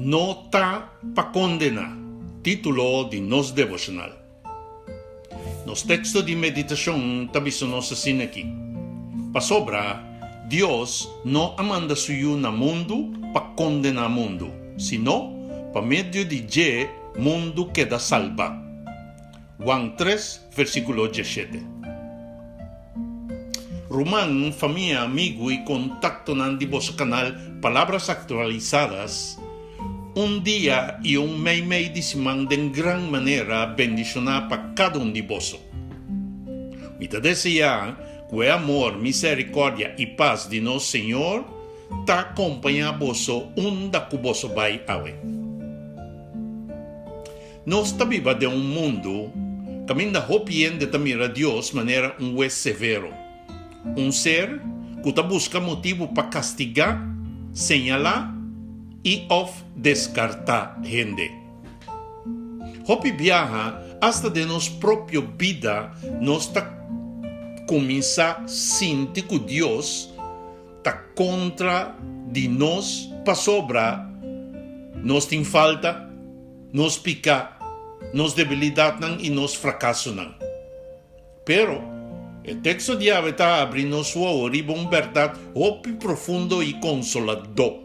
No ta pa kondená, título di nos devoshonal. Nos teksto di meditashon ta bisa nos asina aki, Pasobra Dios no a manda su Yu na mundu pa kondená mundu, sino pa medio di dje mundu keda salbá. Juan tres, versíkulo diesshete. Ruman, famia, amigu i kontaktonan di boso kanal Palabras Actualizadas, un dia i un meimei di siman den gran manera bendishoná pa kada un di boso. Mi ta deseá ku e amor, miserikòrdia i pas di nos Señor ta kompañá boso unda ku boso bai awe. Nos ta biba den un mundu kaminda hopi hende ta mira Dios manera un hues severo, un ser ku ta buska motibu pa kastigá, señalá i òf deskartá hende. Hopi biaha, asta den nos propio bida, nos ta kuminsá sinti ku Dios ta kontra di nos pasobra nos tin falta, nos piká, nos debilidatnan i nos frakasonan. Pero, e teksto di awe ta abri nos wowo riba un bèrdat hopi profundo i konsoladó.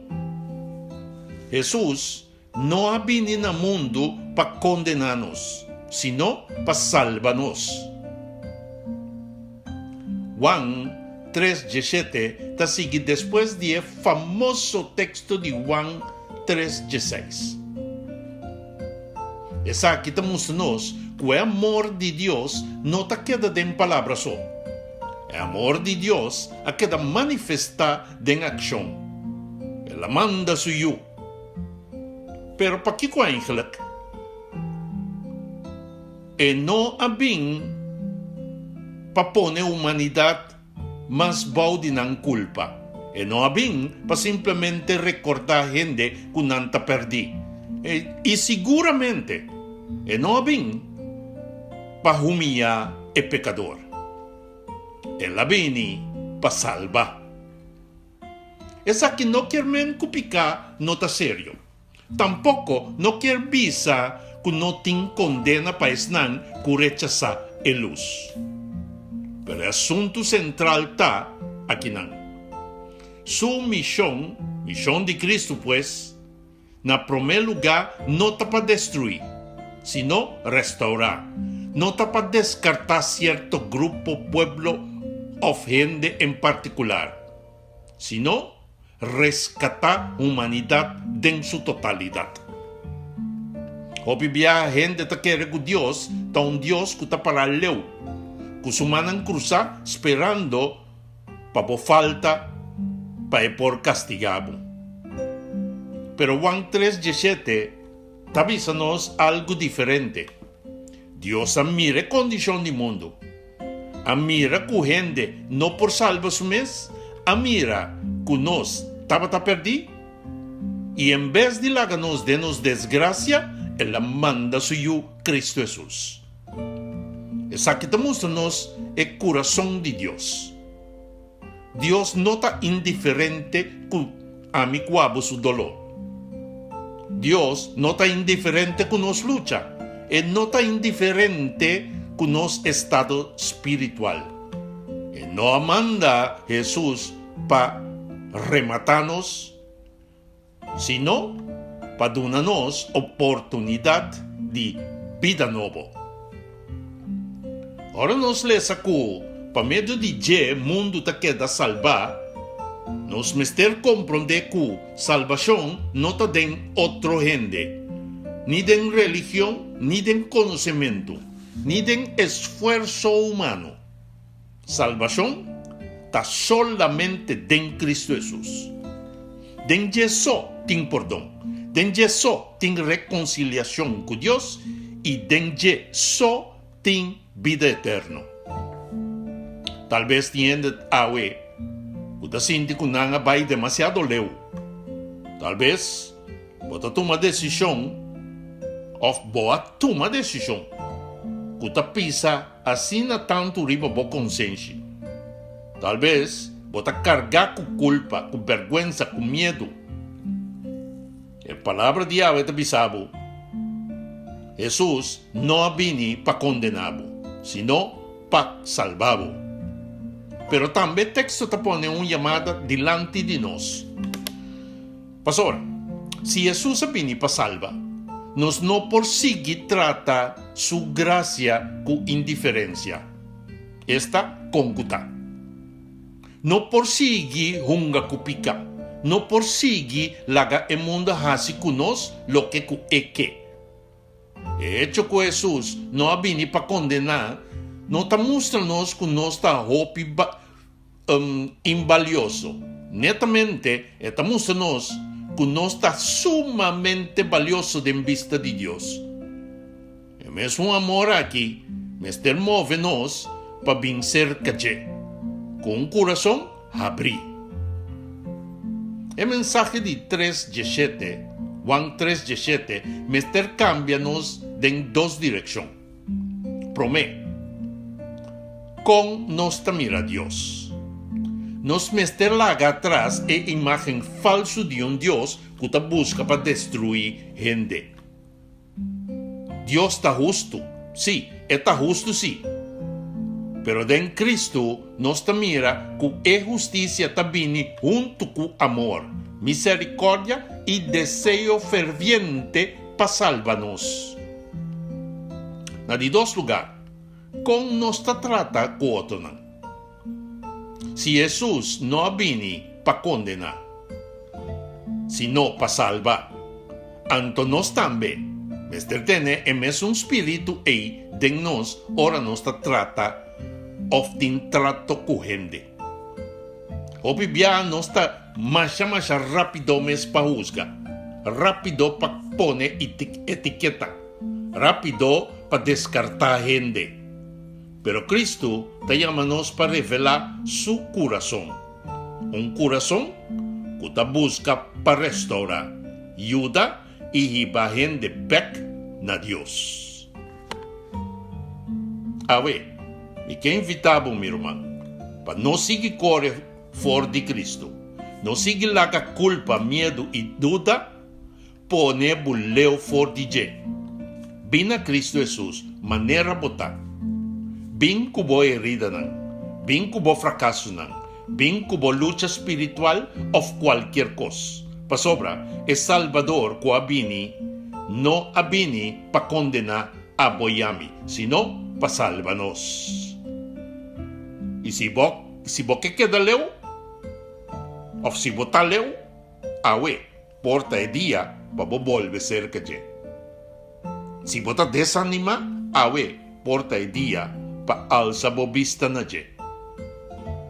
Hesus no a bini na mundu pa kondená nos, sino pa salba nos. Juan tres diesshete ta sigui despues di e famoso teksto di Juan tres dieseis. Esaki ta mustra nos ku e amor di Dios no ta keda den palabra so. E amor di Dios a keda manifestá den akshon. El a manda su Yu. Pero pakiko eigenlijk? E no a bin pa pone humanidat mas bou di nan kulpa. E no a bin pa simplemente rekordá hende ku nan ta pèrdí. I siguramente e no a bin pa humiyá e pekador. El a bini pa salba. Esaki no kier men ku piká no ta serio. Tampoko no kier bisa ku no tin kondena pa esnan ku rechasá e lus. Pero e asuntu sentral ta akinan. Su mishon, mishon di Kristu pues, na promé lugá no ta pa destruí, sino restourá. No ta pa deskartá sierto grupo, pueblo òf hende en partikular, sino reskatá humanidat den su totalidat. Hopi biaha hende ta kere ku Dios ta un Dios ku ta pará leu, ku su mannan krusá sperando pa bo falta pa e por kastigá bo. Pero Juan tres diesshete ta bisa nos algu diferente. Dios a mira e kondishon di mundu. A mira ku hende no por salba su mes, a mira ku nos tabata pèrdí, i en bes di laga nos den nos desgrasia, el a manda su Yu, Kristu Hesus. Esaki ta mustra nos e kurason di Dios. Dios no ta indiferente ku ami ku abo su doló. Dios no ta indiferente ku nos lucha. E no ta indiferente ku nos estado spiritual. E no a manda Hesus pa rematá nos, sino pa duna nos oportunidat di bida nobo. Ora nos lesa ku pa medio di dje mundu ta keda salbá, nos mester komprondé ku salbashon no ta den otro hende, ni den religion, ni den konosementu, ni den esfuerso humano. Salbashon ta solamente den Kristu Hesus. Den dje so tin pordon, den dje so tin rekonsiliashon ku Dios i den dje so tin bida eterno. Talbes tin hende awe ku ta sinti ku nan a bai demasiado leu. Talbes bo ta tuma desishon òf bo a tuma desishon ku ta pisa Asina tantu riba bo konsenshi. Tal bes bo ta kargá ku kulpa, ku bèrgwensa, ku miedu. E palabra di Yahweh ta bisa bo, Hesus no a bini pa kondená bo, sino pa salba bo. Pero tambe e teksto ta pone un yamada dilanti di nos. Pasobra, si Hesus a bini pa salba, nos no por sigui trata su grasia ku indiferensia. Esta kon ku ta. No por sigui hunga ku piká. No por sigui laga e mundu hasi ku nos loke ku e ke. E echo ku Hesus no a bini pa kondená no ta mustra nos ku nos ta hopi inbalioso. Netamente e ta mustra nos ku nos ta sumamente balioso den bista di Dios. E mesun amor aki mester move nos pa bin serka dje ku un kurason habrí. E mensahe di tres djeshete, Juan tres djeshete, mester kambia nos den dos direkshon. Promé, kon nos ta mira Dios? Nos mester laga atras e imágen falsu di un Dios ku ta buska pa destruí hende. Dios ta hustu, sí, e ta hustu sí. Pero den Cristo nos ta mira cu e husticia ta bini huntu cu amor, misericordia i deseo ferviente pa salba nos. Na di dos lugar, con nos ta trata cu otronan? Si Hesus no a bini pa kondená, sino pa salba, anto nos tambe mester tene e mesun spiritu ei den nos ora nos ta trata òf tin trato ku hende. Hopi biaha nos ta masha masha rápido mes pa husga, rápido pa pone etiketa, rápido pa deskartá hende. Pero Cristo ta yama nos pa revelá Su curason, un curason cu ta busca pa restaurá, yuda i hiba hende bek na Dios. Awe, mi ke invitá bo, mi ruman, pa no sigui core for di Cristo. No sigui laga culpa, miedu i duda Pone bo leu for di dje. Bin na Cristo Hesus manera bo ta. Bin ku bo heridanan, bin ku bo frakasonan, bin ku bo lucha spiritual òf kualkier kos. Pasobra e Salbador ku a bini no a bini pa kondená abo i ami, sino pa salba nos. I si bo si bo ke keda leu, òf si bo ta leu, awe. Por ta e dia pa bo bolbe serka dje. Si bo ta desanimá, awe por ta e dia pa alsa bo bista na dje.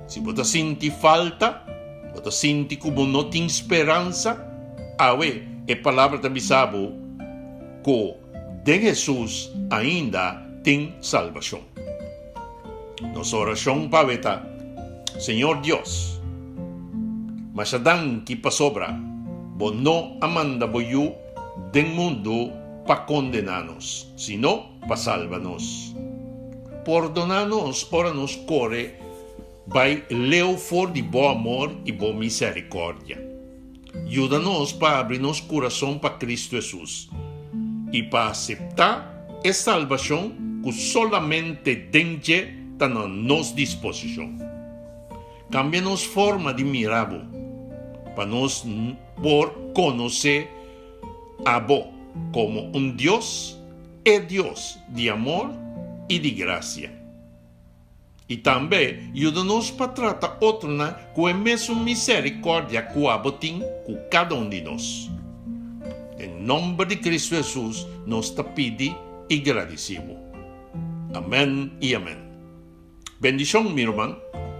Si bo ta sinti falta, bo ta sinti ku bo no tin speransa, awe e Palabra ta bisa bo ku den Hesus ainda tin salbashon. Nos orashon pa awe ta, Señor Dios, masha danki pasobra Bo no a manda Bo Yu den mundu pa kondená nos, sino pa salba nos. Pordoná nos ora nos kore bai leu for di Bo amor i Bo miserikordia. Yuda nos pa abri nos kurason pa Kristu Hesus i pa aseptá e salbashon ku solamente den dje ta na nos disposishon. Kambia nos forma di mira bo, pa nos por konosé abo komo un Dios, e Dios di amor i di grasia. I tambe yuda nos pa trata otronan ku e mesun miserikòrdia ku abo tin ku kada un di nos. Den nòmber di Kristu Hesus nos ta pidi i gradisí bo. Amèn i amèn. Bendishon, mi ruman.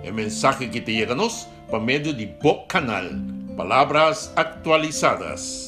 E mensahe ki ta yega nos pa medio di bo kanal, Palabras Actualizadas.